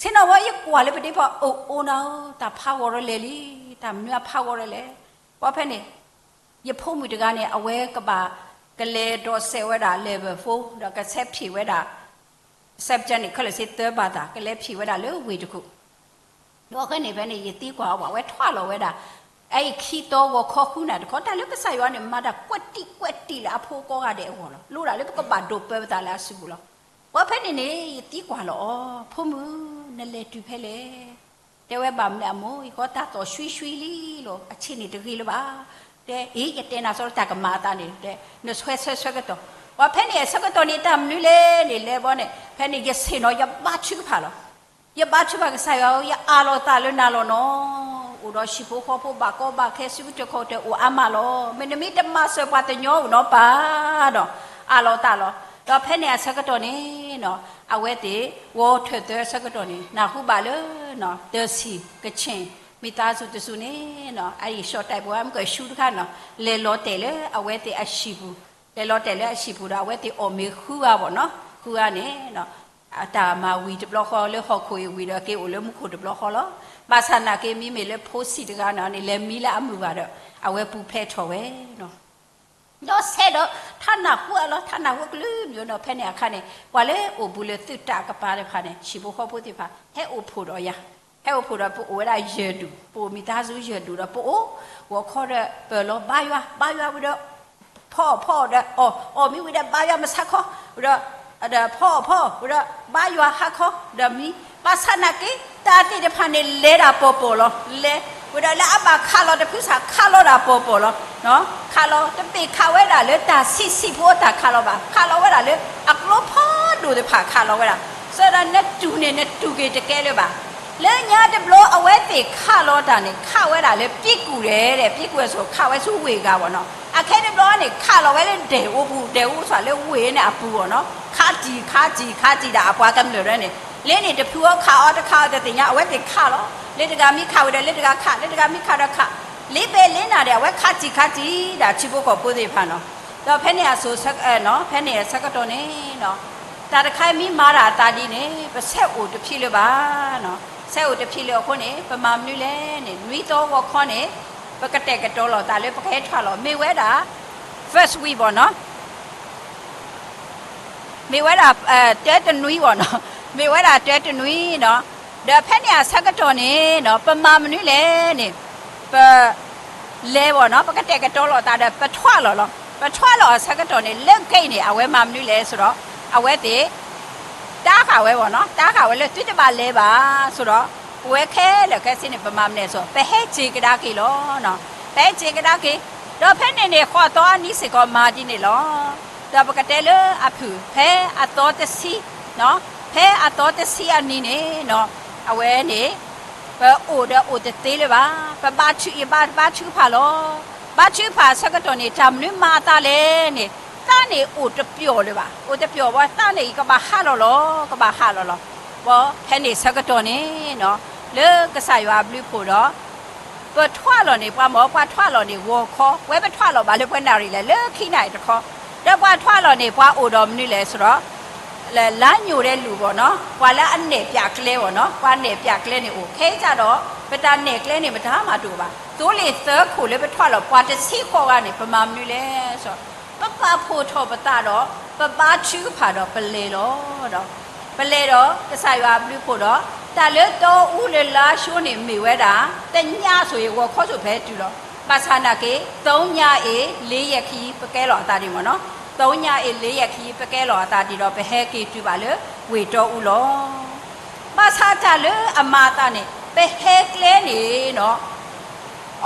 ဆ့ၣ်နီၤဝဲ ယကွၢ်လၢပဒ့ဖီ အိၣ်အိၣ်နၤဧၢ, တၢ်ဖးဂီၤရလဲၣ်လံ, တၢ်မနုၤအဖးဂီၤရလဲၣ်. ပှၤဖဲန့ၣ် ယဖိမုၣ်တဂၤန့ၣ် အဝဲကဘၣ်ကလဲၤဒိးစဲးဝဲဒၣ် level four ဒီးကဆဲးဖံးဝဲဒၣ် စဲးပကဲန့ၣ် ခဲလၢာ်စ့သၢဘၣ်သၣ် ကလဲၤဖံးဝဲဒၣ်လၢဝ့ၢ်တကူၣ် ဒီးဖဲန့ၣ်ဖဲန့ၣ် ယသံကွၢ်အီၤဘၣ် အဝဲထွးလီၤဝဲဒၣ် အအံၤခံသီဂီၤခီဃုနၣ်တခီ တၢ်လၢကစၢ်ယွၤန့ၣ် မၤတၢ်ကွဲးတံာ်ကွဲးတံာ်လၢအဖိကိးဂၤဒဲးအဂီၢ်လီၤ. လိၣ်ဒၣ်လၢပကဘၣ်ဒိးပၢပသးလၢအစုပူၤလီၤ. ပှၤဖဲန့ၣ်န့ၣ် ယသံကွၢ်လီၤအီၤ, ဖိမုၣ်, နလဲၤတုၤဖဲလဲၣ်. တဲဝဲဘၣ်မနုၤအမိၢ် ယဃီတၢ်သီၣ်ရှူရှူလံလီၤ, အဆ့ၣ်န့ၣ်တဂ့ၤလၢၤဘၣ်. တဲ အ့ ယတဲနၤစီတၢ်ကမၤအသးန့ၣ် တဲ နဆွဲဆွဲဆွဲကတီၢ်. ပှၤဖဲန့ၣ်အဆၢကတီၢ်န့ၣ် တၢ်မနုၤလဲၣ်န့ၣ် လဲၤဘီန့ၣ် ဖဲန့ၣ် ယဆ့ၣ်နီၤ ယဘါထုကဖၣ်လီၤ. ယဘါထုကဖၣ်ကစၢ်ယွၤဧၢ, ယအးလီၤသးလၢနၤလီၤနီၤ. အိၣ်ဒီးဟံၣ်ဖိဃီဖိဘၣ်ကီဘၣ်ခဲ စုကတၢၢ်ခီၣ်ကတၢၢ်အိၣ်အါမးလီၤ. မ့တမ့ၢ်တမၤစၢၤပှၤတညီဧိၤနီၤပၢ်ဒီး အးလီၤသးလီၤ. ဒီးဖဲန့ၣ်အဆၢကတီၢ်န့ၣ်နီၤ အဝဲသ့ၣ် ဂီၤထၢၣ်သၢဆၢကတီၢ်န့ၣ် နၢ်ဟူဘၣ်လၢ တဆံၣ်ကဆ့ၣ် မံသးစူၤတစူၤန့ၣ်နီၤ အအံၤ ရှီၣ်တဲၣ်ပဝဲမုၢ်ကၢၢ်ရှူတခါနီၤ လဲၤလီၤတဲာ်လၢအဝဲသ့ၣ်အဟံၣ်ပူၤ, လဲၤလီၤတဲာ်လၢအဟံၣ်ပူၤဒီး အဝဲသ့ၣ်အီၣ်မ့ၤဃုဂၤဘၣ်နီၤ, ဃုဂၤန့ၣ် တၢ်မၤဝံၤတဘျီဃီလၢဟီၣ်ခိၣ်အံၤဝံၤဒီး က့ၤအိၣ်လၢမူခိၣ်တဘျီဃီလီၤ. ဘၣ်ဆၣ်နာ်က့ မ့မ့ၢ်လၢဖိဆံးတဂၤန့ၣ်န့ၣ် လဲၤမံလၢအမုာ်ဘၣ်ဒီး အဝဲပူၤဖျဲးထီၣ်ဝဲနီၤ. ဒီးဆဲးဒီး ထးနၢ်ဟူအလီၤ, ထးနၢ်ဟူအကလုာ်ကလုာ်နီၤ. ဖဲန့ၣ်အခါန့ၣ် ပှၤလၢအိၣ်ဘူးလၢသုးတၢ်ကပၤတဖၣ်န့ၣ် ဟံၣ်ဖိဃီဖိသ့ၣ်တဖၣ် ဟဲအိၣ်ဖှိၣ်ဒီးယၤ, ဟဲအိၣ်ဖှိၣ်ဒီး ပအိၣ်ဝဲဒၣ်ယဲၢ်ဒူၣ်, ပအိၣ်မံသးစူၤယဲၢ်ဒူၣ်ဒီး ပအိၣ် ဂီၤခီဒီး ပၢၢ်လီၤဘါယွၤ, ဘါယွၤဝံၤဒီး ဖီအီၣ်ဖီအီၣ်ဒီး အီၣ် အီၣ်မံဝံၤဒီး ဘါယွၤမုၢ်ဆါခီ ဝံၤဒီး ဒီးဖီအီၣ်ဖီအီၣ်ဝံၤဒီး ဘါယွၤဟါခီဒီးမံ, ဘၣ်ဆၣ်နာ်က့ တၢ်သ့ၣ်တဖၣ်န့ၣ် လဲၤဒၣ်ပီၢ်ပီၢ်လီၤ. လဲၤဝံၤဒီးလၢအဘၣ်ခးလီၤတဖုစ့ၢ် ခးလီၤဒၣ်ပီၢ်ပီၢ်လီၤ. ခးလီၤ တမ့ၢ်ခးဝဲဒၣ်လၢတၢ်ဆံးဆံးဖိအတၢ်ခးလီၤဘၣ်, ခးလီၤဝဲဒၣ်လၢအကျိဖးဒိၣ်တဖၣ်ခးလီၤဝဲဒၣ်, စံးဒီးနတူၢ်န့ၣ် နတူၢ်က့ၤတကဲလၢၤဘၣ်. လၢညါတဘျီအဝဲသ့ၣ်ခးလီၤတၢ်န့ၣ် ခးဝဲဒၣ်လၢပံကူၣ်ဒဲး, ပံကူၣ်အသိး ခးဝဲဆူဝ့ၢ်ဂၤဘၣ်နီၤ. အခဲတဘျီန့ၣ် ခးလီၤဝဲလၢဒဲးအိပူၤ, ဒဲးအိဆးလၢဝ့ၢ်န့ၣ်အပူၤဘၣ်နီၤ. ခးတံၢ်ခးတံၢ်ခးတံၢ်ဒၣ်အပှၤကမျၢၢ်ဒၣ်န့ၣ် လ့န့ၣ်တဖုအီခးအီတခးအီတသ့ၣ်ညါ, အဝဲသ့ၣ်ခးလီၤ. လၢတဂၤမံခးဝံၤဒီး လၢတဂၤခး, လၢတဂၤမံခးဒီးခး, လ့ပဲလ့နၢ်ဒီး အဝဲခးတံၢ်ခးတံၢ်ဒၣ်ထံဖိကီၢ်ဖိသ့ၣ်တဖၣ်နီၤ. ဒီးဖဲန့ၣ်အစိၤဆၢ, ဖဲန့ၣ်အဆၢကတီၢ်န့ၣ်နီၤ, တၢ်တခါမ့ၢ်မၤတၢ်အသးဒ်န့ၣ် ပဆဲးအိၣ်တဖံးလၢၤဘၣ်. ဆဲးအိၣ်တဖံးလၢၤအဃိန့ၣ် ပမၤမနုၤလဲၣ်န့ၣ် နွံသီဂီၤခီန့ၣ် ပကတဲာ်ကတီၤလိာ်သးလၢပကဟဲထွဲလီၤ. မ့ၢ်ဝဲဒၣ် first week ဘၣ်နီၤ. မ့ၢ်ဝဲဒၣ် တၢတနွံဘၣ်နီၤ, မ့ၢ်ဝဲဒၣ်တၢတနွံနီၤ. ဒီးဖဲန့ၣ်အဆၢကတီၢ်န့ၣ်နီၤ ပမၤမနုၤလဲၣ်န့ၣ် ပ လဲၤဘၣ်နီၤ, ပကတဲာ်ကတီၤလိာ်သးဒီး ပထွဲလီၤလီၤ. ပထွဲလီၤအဆၢကတီၢ်န့ၣ် လၢက့န့ၣ် အဝဲမၤမနုၤလဲၣ်စိဒီး အဝဲသ့ၣ် တၢ်ဃာ်ဝဲဘၣ်နီၤ, တၢ်ဃာ်ဝဲလၢ သုတဘၣ်လဲၤဘၣ်စိဒီး ပဝဲခဲလၢာ်ခဲဆ့န့ၣ် ပမၤမနုၤလဲၣ်စိ, ပဟဲစ့ၤကဒါက့ၤလီၤ. ပဟဲစ့ၤကဒါက့ၤ, ဒီးဖဲန့ၣ်န့ၣ် ဃိးသီအနံၤစ့ၢ်ကီးမၤဒ်န့ၣ်လီၤ. ဒီးပကတဲလၢအဖုၣ် ဖဲအသီတဆံ, ဖဲအသီတဆံအနံၤန့ၣ်နီၤ, အဝဲန့ၣ် ပအိၣ်ဒီးအိၣ်တသ့လၢၤဘၣ်. ပဘါထုကဖၣ်, ယဘါထုကဖၣ်လီၤ. ဘါထုကဖၣ်အဆၢကတီၢ်န့ၣ် တၢ်မနုၤမၤအသးလဲၣ်န့ၣ်, သးန့ၣ်အိၣ်တပျီၢ်လၢၤဘၣ်, အိၣ်တပျီၢ်ဘၣ်, သးန့ၣ် ကဘၣ်ဟးလီၤလီၤ, ကဘၣ်ဟးလီၤလီၤ. ဘၣ်ဖဲန့ၣ်ဆၢကတီၢ်န့ၣ်နီၤ, လၢကစၢ်ယွၤအဘျုးအဖှိၣ်ဒီး ပထွဲလီၤန့ၣ် ပှၤမ့ၢ်ပှၤထွဲလီၤန့ၣ် ဂီၤခီ, ပဝဲပထွဲလီၤဘၣ်လၢပှဲၤနၣ်ရံၣ်လဲၣ်, လၢခံနၣ်ရံၣ်တခီ, ဒီးပှၤထွဲလီၤန့ၣ် ပှၤအိၣ်ဒီးမနုၤလဲၣ်စိဒီး လါညိၣ်ဒဲးလူၤဘၣ်နီၤ, ပှၤလၢအနဲၣ်ပၠးကျဲဘၣ်နီၤ, ပှၤနဲၣ်ပၠးကျဲန့ၣ်အိၣ်, ခဲအံၤဒၣ်ဒီး ပတၢ်နဲၣ်ကျဲန့ၣ် မတၤမးတအိၣ်ဘၣ်. သိလ့ၣ်သၢခိၣ်လၢပထွဲလီၤ ပှၤတဆံဃိးဂၤန့ၣ် ပမၤမနုၤလဲၣ်စိ, ပပာ်ဖှိၣ်ထီၣ်ပသးဒီး ပဘါထုကဖၣ်ဒီးပလဲၤလီၤဒီး ပလဲၤဒီး ကစၢ်ယွၤအဘျုးအဖှိၣ်ဒီး တၢ်လၢတီအူလၢလါၡိန့ၣ်မ့ၢ်ဝဲဒၣ် တညါစိၤအံၤ ဂီၤခီစိၤဖဲတုၤလီၤ. ဘၣ်ဆၣ်နာ်က့ သုံးညအိမ် လေးရက်ခရီး ပကဲလီၤအသးဒံးမ့ၢ်နီၤ, သုံးညအိမ် လေးရက်ခရီး ပကဲလီၤအသးဒံးဒီး ပဟဲက့ၤတုၤဘၣ်လၢဝ့ၢ်တီအူလီၤ. ဘၣ်ဆၣ်တၢ်လၢအမၤအသးန့ၣ် ပဟဲကျဲန့ၣ်နီၤ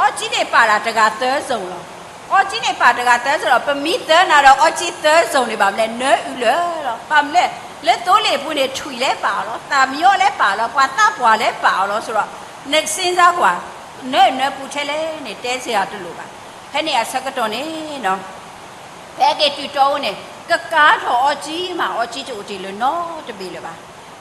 အီကၠံန့ၣ်ပာ်ဒၣ်တဂၤသၢ zone လီၤ. အီကၠံန့ၣ်ပာ်တဂၤသၢ zone လီၤ. ပမ့ၢ်သၢနၤဒီး အီကၠံသၢ zone န့ၣ် ဘၣ်မနုၤလဲၣ် နၢအုလၢာ်လီၤ. ဘၣ်မနုၤလဲၣ် လၢသိလ့ၣ်ပူၤန့ၣ် ထွံၣ်လဲပာ်အီၤလီၤ, သၣ်မံအီၤလဲပာ်အီၤလီၤ, ပှၤသးပှၢ်လဲပာ်အီၤလီၤ. စိဒီး နကစ့စါကွၢ် နၢအုနၢပူၤထဲလဲၣ်န့ၣ် တဲစ့ၢ်အတလိၣ်ဘၣ်. ဖဲန့ၣ်အဆၢကတီၢ်န့ၣ်နီၤ ဖဲက့ၤတုၤတီအူန့ၣ် ကကါထီၣ်အီကၠံမး အီကၠံတအိၣ်တ့ၢ်လၢၤနီတဘ့ၣ်လၢၤဘၣ်.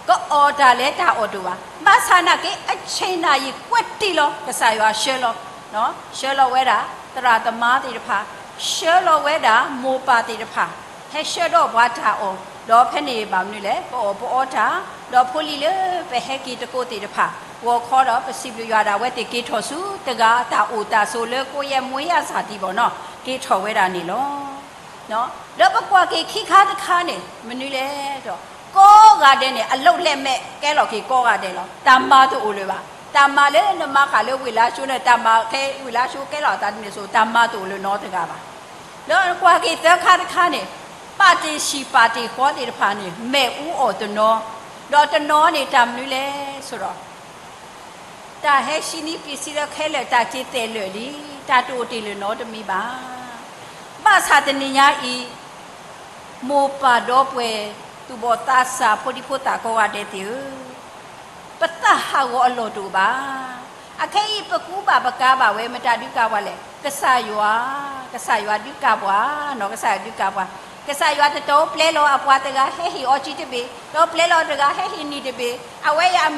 ကအီၣ်တၢ်လၢတၢ်အီၣ်တအိၣ်ဘၣ်. ဘၣ်ဆၣ်နာ်က့ အဆ့ၣ်နၤယံာ်ကွဲးတံၢ်လီၤ ကစၢ်ယွၤဆှၢလီၤ, ဆှၢလီၤဝဲဒၣ် သရၣ်သမါသ့ၣ်တဖၣ်, ဆှၢလီၤဝဲဒၣ်မိၢ်ပၢ်သ့ၣ်တဖၣ်, ဟဲဆှၢဒီးပှၤတၢ်အီၣ်, ဒီးဖဲန့ၣ်ဘၣ်မနုၤလဲၣ် ပအီၣ်ပအီတၢ်, ဒီးဖိလံၤလၢပဟဲက့ၤသကိးသ့ၣ်တဖၣ်, ဂီၤခီဒီးပစံးဘျုးယွၤဒၣ်ဝဲသ့ၣ်က့ၤထီၣ်ဆူတဂၤတၢ်အိၣ်တၢ်ဆိးလၢကိးယဲၢ်မူယဲၢ်စၢ်ဒံးဘၣ်နီၤ, က့ၤထီၣ်ဝဲဒၣ်န့ၣ်လီၤ. ဒီးပကွၢ်က့ၤခံခါတခါန့ၣ် မနုၤလဲၣ်ဒီး ကိးဂၤဒဲးန့ၣ် အလုပ်လက်မဲ့ ကဲလီၤက့ၤကိးဂၤဒဲးလီၤ. တၢ်မၤတအိၣ်လၢၤဘၣ်. တၢ်မၤလၢနမၤဃာ်လၢဝ့ၢ်လါၡိန့ၣ် တၢ်မၤခဲဝ့ၢ်လါၡိကဲလီၤအသးဒ်န့ၣ်အသိး တၢ်မၤတအိၣ်လၢၤနီတဂၤဘၣ်. ဒီးကွၢ်က့ၤသၢခါတခါန့ၣ် ပာ်တ့ၢ်ဆံၣ်ပာ်တ့ၢ်ဃီသ့ၣ်တဖၣ်န့ၣ် မ့ၣ်အူအီၣ်တနီၤ, ဒီးတနီၤန့ၣ် တၢ်မနုၤလဲၣ်ဆိဒီး တၢ်ဟဲဆံနံၤပံးဆံးဒီးခဲလၢာ် တၢ်စ့သဲးလၢာ်လံ, တၢ်တအိၣ်တ့ၢ်လၢၤနီတမံၤဘၣ်. ဘၣ်ဆၣ်တနံၤညါအံၤ မိၢ်ပၢ်ဒီပုၢ်ဝဲၢ် သူၣ်ဘီၣ်သးစၢ် ဖိဒံဖိသၣ်ကိးဂၤဒဲးသ့ၣ်ဧၢ, ပသးဟးဂီၤအလီၢ်တအိၣ်ဘၣ်. အခဲအံၤ ပကူဘၣ်ပကၤဘၣ်ဝဲ မတၤဒုးကၤပှၤလဲၣ်, ကစၢ်ယွၤ, ကစၢ်ယွၤဒုးကၤပှၤနီၤ, ကစၢ်ယွၤဒုးကၤပှၤ, ကစၢ်ယွၤတတီပျဲလီၤအပှၤတဂၤဟဲဟ့ၣ်အီကၠံတဘ့ၣ်, တတီပျဲလီၤတဂၤဟဲဟ့ၣ်နံၤတဘ့ၣ်, အဝဲအံၤ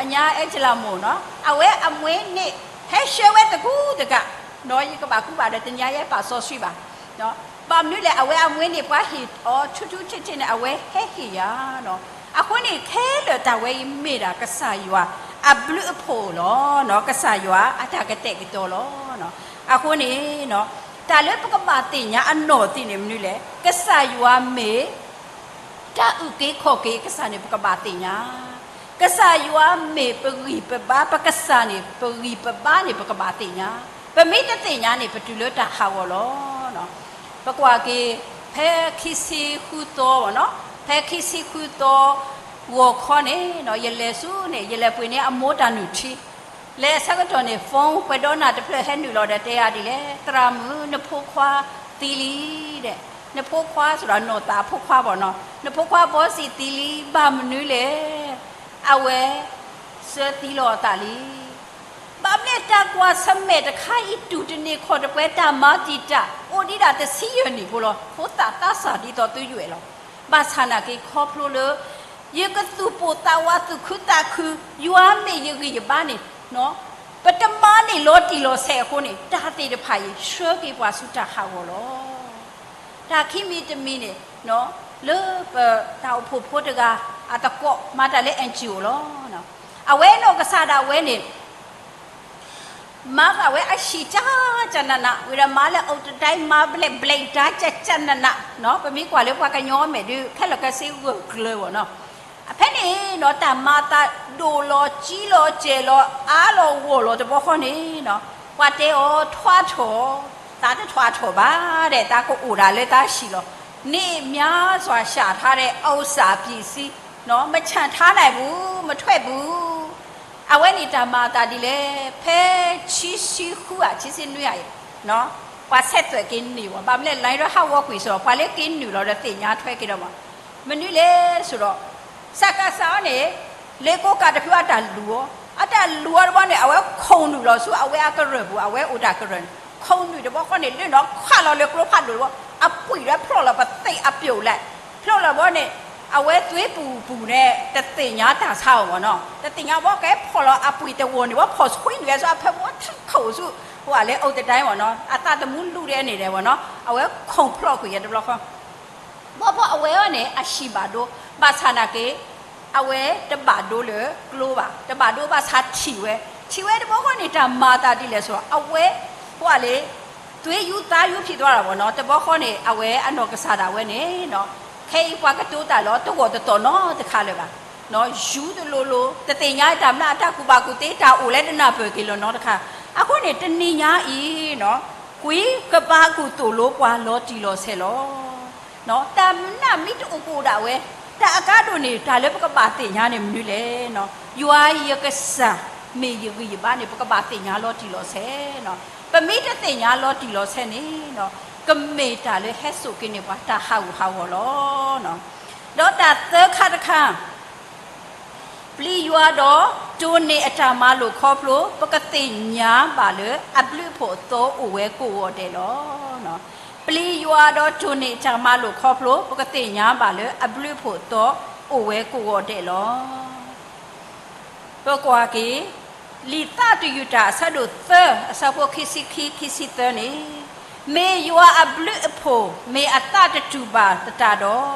အညါအဲကလၤမိၢ်နီၤ, အဝဲအမွေးနေ့ ဟဲဆှၢဝဲတကူတကး, ဒီးယကဘၣ်ကူဘၣ်ဒီးတနံၤညါယဲပာ်စီဆှံဘၣ် ဘၣ်မနုၤလဲၣ် အဝဲအမွေးနေ့ ပှၤဟ့ၣ်အီၤထူထူထံထံန့ၣ် အဝဲဟဲဟ့ၣ်ယၤနီၤ. အဃိန့ၣ် ခဲလၢာ်တၢ်ဝဲအံၤမ့ၢ်ဒၣ်ကစၢ်ယွၤအဘျုးအဖှိၣ်လီၤနီၤ, ကစၢ်ယွၤအတၢ်ကတဲာ်ကတီၤလီၤ. အဃိန့ၣ် တၢ်လၢပကဘၣ်သ့ၣ်ညါအနီၢ်သ့ၣ်န့ၣ်မနုၤလဲၣ်, ကစၢ်ယွၤမ့ၢ် တၢ်အုၣ်က့ၤခီၣ်က့ၤကစၢ်န့ၣ် ပကဘၣ်သ့ၣ်ညါ, ကစၢ်ယွၤမ့ၢ်ပဂံၢ်ပဘါ, ပကစၢ်န့ၣ် ပဂံၢ်ပဘါန့ၣ် ပကဘၣ်သ့ၣ်ညါ, ပမ့ၢ်တသ့ၣ်ညါန့ၣ် ပတုၤလၢတၢ်ဟးဂီၤလီၤ. ပကွၢ်က့ၤ ဖဲခံဆံဃုသီ, ဖဲခံဆံဃုသီ ဂီၤခီန့ၣ် ယလဲၤဆူန့ၣ် ယလဲၤပှ့ၤန့ၢ်အမိၢ်တၢ်နုၢ်ထံ လဲၤဆၢကတီၢ်န့ၣ် phone ပှဲၤဒီနၢ်တဖျၢၣ်ဟဲနုာ်လီၤဒီးတဲယၤဒ်လဲၣ်, သရၣ်မုၣ် နဖိခွါသံလံဒီး, နဖိခွါစ့ၢ်ကီးနီၢ်သးအဖိခွါဘၣ်နီၤ, နဖိခွါဘီစံၣ်သံလံ, ဘၣ်မနုၤလဲၣ်, အဝဲ စၢသံလီၤအသးလံ. ဘၣ်မနုၤတၢ်ကွၢ်ဆၢၣ်မဲာ်တခါအံၤ တူၢ်တန့ၢ်ခီၣ်တပှဲၤ တၢ်မၤတံာ်တာ် အိၣ်ဒံးဒၣ်တဆံယဲၢ်နံၣ်ဖိလီၤ. ဖိသၣ်သးစၢ်ဒ်သိးသုယွဲၢ်လီၤ. ဘၣ်ဆၣ်နာ်က့ခီဖျိလၢ ယကသူၣ်ပိၢ်သးဝး သူၣ်ခုသးခု, ယွၤမ့ၢ်ယဂံၢ်ယဘါန့ၣ် ပတမၤန့ၢ်လီၤတံၢ်လီၤဆဲးအဃိန့ၣ် တၢ်သ့ၣ်တဖၣ်အံၤ ဆှၢက့ၤပှၤဆူတၢ်ဟးဂီၤလီၤ. တၢ်ခံမံၤတမံၤန့ၣ် လၢပတၢ်အိၣ်ဖှိၣ်ဖိတဂၤအသကိး မၤတၢ်လၢ N G O လီၤ. အဝဲနီၢ်ကစၢ်ဒၣ်ဝဲန့ၣ် မၤဃာ်ဝဲအဟံၣ်ကၢ်ကၢ်နးနး, ဝံၤဒီးမၤလၢ အုတ်တတိုင်း မၤဘျဲးဘျဲးတၢ်ကၢ်ကၢ်နးနး, ပမ့ၢ်ကွၢ်လၢပှၤကညီမဲာ်ဒုး ခဲလၢာ်ခဲဆ့ဂၢၢ်ကျၢၤဘၣ်နီၤ. ဖဲန့ၣ်နီၤ တၢ်မၤသးဒိၣ်လီၤကၠံလီၤစဲၤလီၤအါလီၤဂီၢ်လီၤတဘျီဃီန့ၣ်နီၤ, ပှၤတဲအီၤထွါထီၣ်, သးတထွါထီၣ်ဘၣ်ဒီး သးကအိၣ်ဒၣ်လၢသးဟံၣ်လီၤ. န့ၣ် များစွာ ရှာထားတဲ့ ဥစ္စာပစ္စည်း, မချန်ထားနိုင်ဘူး, မထွက်ဘူး. အဝဲန့ၣ်တၢ်မၤအသးဒ်လဲၣ်, ဖဲဆံဆံဃုဧါ ဆံဆံနွံဧါအံၤ, ပှၤဆဲးသွဲၣ်က့ၤန့ၢ်ဝဲ, ဘၣ်မနုၤလဲၣ် လၢဟးဂီၤကွံာ်စ့ၢ်ကီး ပှၤလၢက့ၤနုာ်လီၤဒီးသ့ၣ်ညါထွဲက့ၤဒီးမး, မနုၤလဲၣ်ဆိဒီး စကစအီၤန့ၣ် လ့ကိကးတဖုအတၢ်လူၤအီၤ, အတၢ်လူၤအီၤတဘျီန့ၣ် အဝဲခိၣ်နုာ်လီၤဆူအဝဲအကရၢၢ်ပူၤ, အဝဲအိၣ်တၢ်ကရၢၢ်န့ၣ်, ခိၣ်နုာ်တဘျီဃီန့ၣ် ဒုးနီၤခးလီၤလၢကျိဖးဒိၣ်တဘျီ, အပှံာ်ဒီးဖျိးလီၤပသ့ၣ်အပျိာ်လဲၣ်, ဖျိးလီၤဘျီန့ၣ် အဝဲသွ့ပူၤပူၤန့ၣ် တသ့ၣ်ညါတၢ်ဆါအီၤမ့ၢ်နီၤ, တသ့ၣ်ညါဘၣ်ကဲဖီၣ်လီၤအပှံာ်တဝီၤန့ၣ် ဘၣ်ဖီၣ်ဆှံနုာ်ဝဲဆူအဖၢပူၤထးခိၣ်ဆူ, ပှၤလၢအိၣ်တတိုင်းမ့ၢ်နီၤ အသးသမူလူၤဒဲးန့ၣ်ဒီးမ့ၢ်နီၤ အဝဲခိၣ်ဖျိးကွံာ်ယဲတဘျီဃီ ဘီဘီအဝဲအီၤန့ၣ် အဟံၣ်ဘၣ်ဒိ, ဘၣ်ဆၣ်နာ်က့ အဝဲတဘၣ်ဒိလၢကျိဘၣ်, တဘၣ်ဒိဘၣ်ဆၣ်ထံၣ်ဝဲ, ထံၣ်ဝဲတဘျီဃီန့ၣ် တၢ်မၤအသးဒ်လဲၣ်ဆိ, အဝဲ ပှၤလၢ သွေးယူသားယူဖြစ်သွားတာပေါ့နော်, တဘျီဃီန့ၣ် အဝဲအနီၢ်ကစၢ်ဒၣ်ဝဲန့ၣ် ခဲအံၤပှၤကတိၤတၢ်လီၤ တဂီၢ်တတီၢ်နီတခါလၢၤဘၣ်, ယူတလိၤလိၤ တသ့ၣ်ညါတၢ်မျၢ်အတၢ်ကူၣ်ဘၣ်ကူၣ်သ့ တၢ်အိၣ်လၢတနၢ်ပၢၢ်က့ၤလီၤနီတခါ, အဃိန့ၣ် တနံၤညါအံၤ ကွံကပၤကူၣ်သိၣ်လိပှၤလီၤတံၢ်လီၤဆဲးလီၤ. တၢ်မနုၤမ့ၢ်တအိၣ်ကအိၣ်ဒၣ်ဝဲ, တၢ်အကါဒိၣ်န့ၣ် တၢ်လၢပကဘၣ်သ့ၣ်ညါန့ၣ်မနုၤလဲၣ်, ယွၤယကစၢ်မ့ၢ်ယဂံၢ်ယဘါန့ၣ် ပကဘၣ်သ့ၣ်ညါလီၤတံၢ်လီၤဆဲး, ပမ့ၢ်တသ့ၣ်ညါလီၤတံၢ်လီၤဆဲးန့ၣ် ကမ့ၢ်တၢ်လၢဟဲစိာ်က့ၤန့ၢ်ပှၤတၢ်ဟးဂူာ်ဟးဂီၤလီၤ. ဒီးတၢ်သၢခါတခါ ပျံၤယွၤဒီးတိၢ်န့ၢ်အတၢ်မၤလိာ်ခီဖျိ ပကသ့ၣ်ညါဘၣ်လၢအဘျုးအဖှိၣ်အသီအိၣ်ဝဲကိးဂီၤဒဲးလီၤ. ပျံၤယွၤဒီးတိၢ်န့ၢ်တၢ်မၤလိာ်ခီဖျိ ပကသ့ၣ်ညါဘၣ်လၢအဘျုးအဖှိၣ်အသီအိၣ်ဝဲကိးဂီၤဒဲးလီၤ. ပကွၢ်က့ၤ လံာ်သးတယုၢ်တၢ်အဆၢဒိၣ်သၢ အဆၢဖိခံဆံခံ ခံဆံသၢန့ၣ်, မ့ၢ်ယွၤအဘျုးအဖှိၣ် မ့ၢ်အသးတတူၢ်ဘၣ်သတးဒီး,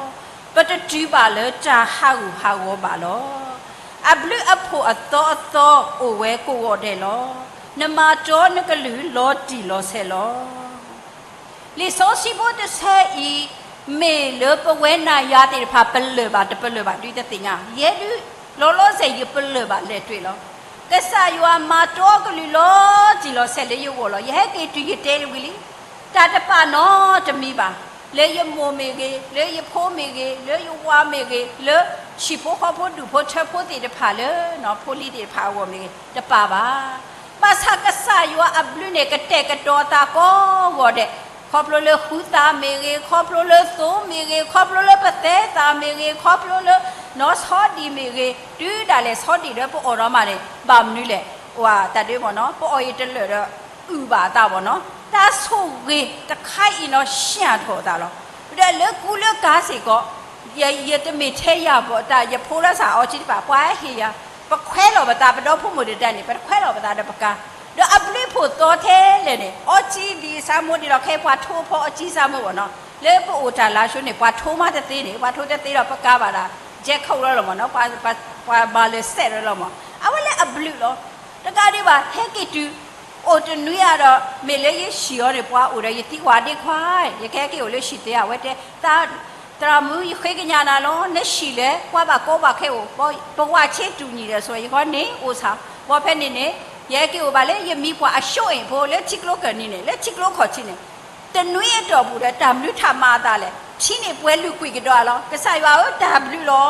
ပတတုၤဘၣ်လၢတၢ်ဟးဂူာ်ဟးဂီၤဘၣ်လီၤ. အဘျုးအဖှိၣ်အသီအသီအိၣ်ဝဲကိးဂီၤဒဲးလီၤ. နမၤတီနကလုၢ်လီၤတံၢ်လီၤဆဲးလီၤ. လံာ်စီဆှံဖိတဆၢအံၤ မ့ၢ်လၢပဝဲနၤယၤသ့ၣ်တဖၣ် ပလၢၢ်ဘၣ်တပလၢၢ်ဘၣ် ဒုးတသ့ၣ်ညါ, ယဲဒုး လီၤလီၤဆဲးယပလၢၢ်ဘၣ်လဲၤတွဲၣ်လီၤ. ကစၢ်ယွၤမၤတီအကလုၢ်လီၤတံၢ်လီၤဆဲးလၢယဂီၢ်လီၤ. ယဟဲက့ၤတုၤယတဲတဝံၤလံ, တၢ်တပာ်နီတမံၤဘၣ်, လၢယမိၢ်မ့ၢ်ဂ့ၤ, လၢယဖိမ့ၢ်ဂ့ၤ, လၢယဝၤမ့ၢ်ဂ့ၤ, လၢဟံၣ်ဖိဃီဖိဒူၣ်ဖိထၢဖိသ့ၣ်တဖၣ်လၢ ဖိလံၤသ့ၣ်တဖၣ်အဂီၢ်မ့ၢ်ဂ့ၤ တပာ်ဘၣ်. ဘၣ်ဆၣ်ကစၢ်ယွၤအဘျုးန့ၣ် ကတဲာ်ကတီၤအသးကိးဂီၤဒဲး, ခီဖျိလၢဃုသးမ့ၢ်ဂ့ၤ, ခီဖျိလၢသိမ့ၢ်ဂ့ၤ, ခီဖျိလၢပသဲသးမ့ၢ်ဂ့ၤ, ခီဖျိလၢ နီၢ်ဆီဒံၣ်မ့ၢ်ဂ့ၤ, တုၤဒၣ်လဲာ်ဆီဒံၣ်ဒီးပအိၣ်ဒီးမးန့ၣ် ဘၣ်မနုၤလဲၣ်, တၢ်ဒ်မ့ၢ်နီၤ ပအီၣ်အံၤတလၢာ်ဒီး အုၣ်ဘၣ်အသးဘၣ်နီၤ, တၢ်ဆိၣ်ဂ့ၤတခါအံၤနီၤ ရှၢထီၣ်အသးလီၤ. ဒီးလၢကူလၢကၤစ့ၢ်ကီး ယတမ့ၢ်ထဲယၤဘၣ် တၢ်ယဖိလၢစးအီကၠံတဖၣ် ပှၤဟ့ၣ်ယၤ, ပခွဲးလီၤပသး ပဒီဖိမိၢ်တဒဲန့ၣ် ပတခွဲးလီၤပသးဒီးပကၤ, ဒီးအဘျုးအဖှိၣ်သီထဲလဲၣ်န့ၣ် အီကၠံဒ်အံၤ ဆါမိၢ်ဒ်လီၤ ခဲအံၤပှၤထိဖိအီကၠံဆါမိၢ်ဘၣ်နီၤ, လၢပအိၣ်တၢ်လါၡိန့ၣ် ပှၤထိမးတသ့န့ၣ် ပှၤထိတသ့ဒီးပကၤဘၣ်ဒၣ် ကဲခိၣ်လီၤလီၤမ့ၢ်နီၤ, ပှၤမၤလၢၤစဲးလီၤလီၤမ့ၢ်, အဝဲလၢအဘျုးလီၤ. တကးဒံးဘၣ် ဟဲက့ၤတုၤ အိၣ်တနွံအါဒီး မ့ၢ်လၢယဟံၣ်အီၤန့ၣ် ပှၤအိၣ်ဒီးယသံကွၢ်ဒ့ခွါ, ယကဟဲက့ၤအိၣ်လၢဟံၣ်သ့ဧါ, အဝဲတဲ သရၣ်မုၣ် ယဃ့ကညးနၤလီၤ, နဟံၣ်လဲၣ်, ကွၢ်ဘၣ်ကီဘၣ်ခဲအိၣ်, ပဝးဆ့တူၢ်နံၣ်ဒီးဆိ ယခီန့ၣ်အိၣ်ဆၣ်, ဘၣ်ဖဲန့ၣ်န့ၣ် ယဟဲက့ၤအိၣ်ဘၣ်လၢယမံၤပှၢ်အၡိအ့ၣ်ဖိ လၢထံကျိကၢၢ်နံၤန့ၣ် လၢထံကျိခီၣ်ထံးန့ၣ်, တနွံအတီၢ်ပူၤဒီး တၢ်ဘျုးတၢ်မၤအသးလဲၣ်, ထံန့ၣ်ပှဲၤလုာ်ကွံာ်ကဒီးလီၤ. ကစၢ်ယွၤဧၢ တၢ်ဘျုးလီၤ.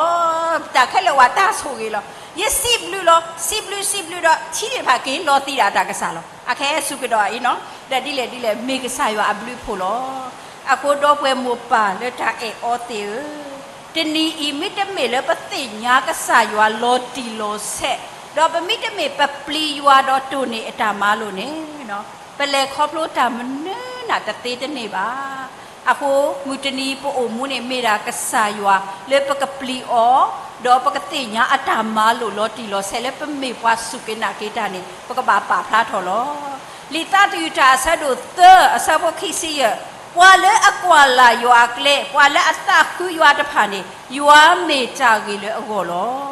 တၢ်ခဲလၢာ်ဝဲတၢ်ဆိၣ်ဂ့ၤလီၤ. ယစံးဘျုးလီၤ, စံးဘျုး စံးဘျုးဒီး ထံသ့ၣ်တဖၣ်က့ၤလီၤသံဒၣ်တၢ်ကစၢ်လီၤ. အခဲအံၤစူၤကဒီးအံၤနီၤ, ဒီးဒ်လဲၣ်ဒ်လဲၣ် မ့ၢ်ကစၢ်ယွၤအဘျုးအဖှိၣ်လီၤ. အဃိဒီပုၢ်ဝဲၢ်မိၢ်ပၢ်လၢတၢ်အဲၣ်အီၤသ့ၣ်ဧၢ, တနံၤအံၤမ့တမ့ၢ်လၢပသ့ၣ်ညါကစၢ်ယွၤလီၤတံၢ်လီၤဆဲး, ဒီးပမ့တမ့ၢ်ပပျံၤယွၤဒီးတိၢ်န့ၢ်အတၢ်မၤလိာ်န့ၣ် ပလဲၤခီဖျိတၢ်မနုၤနၢ်တသ့တန့ၢ်ဘၣ်. အဃိမုၢ်တနံၤပအိၣ်မူန့ၣ် မ့ၢ်ဒၣ်ကစၢ်ယွၤလၢပကပျံၤအီၤ, ဒီးပကသ့ၣ်ညါအတၢ်မၤလိာ်လီၤတံၢ်လီၤဆဲးလၢပမ့ၢ်ပှၤစူၢ်က့ၤနာ်က့ၤတၢ်န့ၣ် ပကဘၣ်ပာ်ဖျါထီၣ်လီၤ. လံာ်သးတယုၢ်တၢ်အဆၢဒိၣ်သၢ အဆၢဖိခံဆံယဲၢ်, ပှၤလၢအကွၢ်လၢ်ယွၤအကျဲ, ပှၤလၢအသးဃုယွၤတဖၣ်န့ၣ် ယွၤမ့ၢ်တၢ်ဂ့ၤလၢအဂီၢ်လီၤ.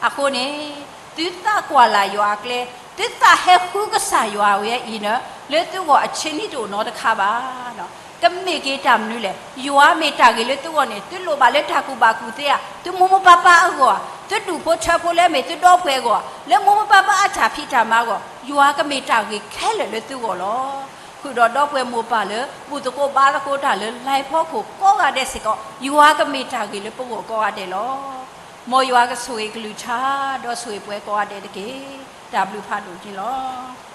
အဃိန့ၣ် သုသးကွၢ်လၢ်ယွၤအကျဲ, သုသးဟဲဃုကစၢ်ယွၤဝဲအံၤန့ၣ် လၢသုဂီၢ်အဆ့နံၣ်တအိၣ်နီတခါဘၣ်. ကမ့ၢ်က့ၤတၢ်မနုၤလဲၣ်, ယွၤမ့ၢ်တၢ်ဂ့ၤလၢသုဂီၢ်န့ၣ် သုလိၣ်ဘၣ်လၢတၢ်ကူၣ်ဘၣ်ကူၣ်သ့ဧါ, သုမိၢ်မိၢ်ပၢ်ပၢ်အဂီၢ်ဧါ, သုဒူၣ်ဖိထၢဖိလၢမ့ၢ်သုဒီပုၢ်ဝဲၢ်အဂီၢ်ဧါ, လၢမိၢ်မိၢ်ပၢ်ပၢ်အတၢ်ဖံးတၢ်မၤအဂီၢ်, ယွၤကမ့ၢ်တၢ်ဂ့ၤခဲလၢာ်လၢသုဂီၢ်လီၤ. ဃုာ်ဒီးဒီပုၢ်ဝဲၢ်မိၢ်ပၢ်လၢ ဘူၣ်သကိးဘါသကိးတၢ်လၢ live ဖီခိၣ်ကိးဂၤဒဲးစ့ၢ်ကီး ယွၤကမ့ၢ်တၢ်ဂ့ၤလၢပဂီၢ်ကိးဂၤဒဲးလီၤ. မ်ယွၤကဆိၣ်ဂ့ၤကလုၢ်ကထါ ဒီးဆိၣ်ဂ့ၤပှၤကိးဂၤဒဲးတက့ၢ်. တၢ်ဘျုးဖးဒိၣ်န့ၣ်လီၤ.